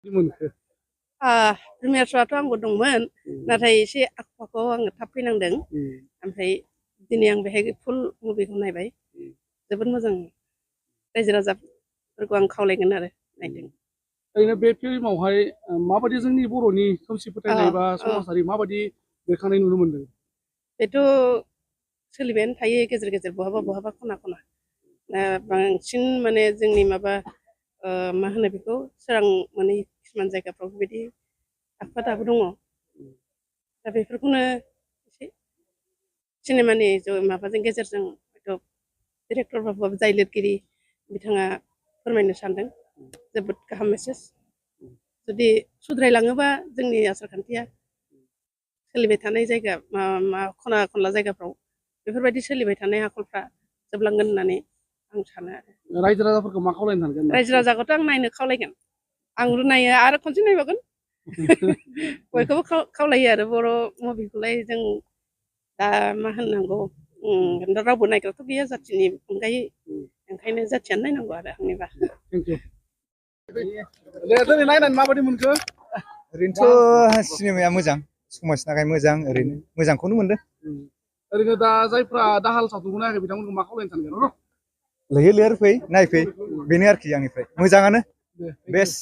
मोनखो प्रिमियार श'आथ' आंबो दंमोन नाथाय एसे आखु आङो थाब फैनांदों ओमफ्राय दिनै आं बेहाय फुल मुभिखौ नायबाय जोबोद मोजां रायजो राजाफोरखौ आं खावलायगोन आरो नायदों ओरैनो बे फिल्मावहाय माबायदि जोंनि बर'नि खोमसि फोथायनाय बा समाजारि माबायदि बेरखांनाय नुनो मोनदों बेथ' सोलिबायानो थायो गेजेर गेजेर बहाबा बहाबा खना खना बांसिन माने जोंनि माबा मा होनो बेखौ सोरां माने किसुमान जायगाफ्राव बेबायदि आखुवा दाबो दङ दा बेफोरखौनो एसे सिनेमानि माबाजों गेजेरजों हयथ' डिरेक्टरबाबो जाय लिरगिरि बिथाङा फोरमायनो सानदों जोबोद गाहाम मेसेज जुदि सुद्रायलाङोबा जोंनि आसार खान्थिया सोलिबाय थानाय जायगा मा खना खनला जायगाफ्राव बेफोरबायदि सोलिबाय थानाय आखलफ्रा जोबलांगोन होननानै आं सानो आरो रायजो राजाफोरखौ मा खावलायनो सानगोन रायजो राजाखौथ' आं नायनो खावलायगोन आंबो नायो आरो खनसे नायबावगोन बयखौबो खावलायो आरो बर' मुभिखौलाय जों दा मा होननांगौ रावबो नायग्राथ' गैया जाथिनि अनगायै ओंखायनो जाथियानो नायनांगौ आरो आंनिबा दिनै नायनानै माबायदि मोनखो ओरैनोथ' सिनेमाया मोजां समाजनि थाखाय मोजां ओरैनो मोजांखौनो मोनदों ओरैनो दा जायफ्रा दाहाल सावथुनखौ नायाखै बिथांमोनखौ मा खावलायनो सानगोन लैहोर लैहोर फै नायफै बेनो आरोखि आंनिफ्राय मोजाङानो बेस्ट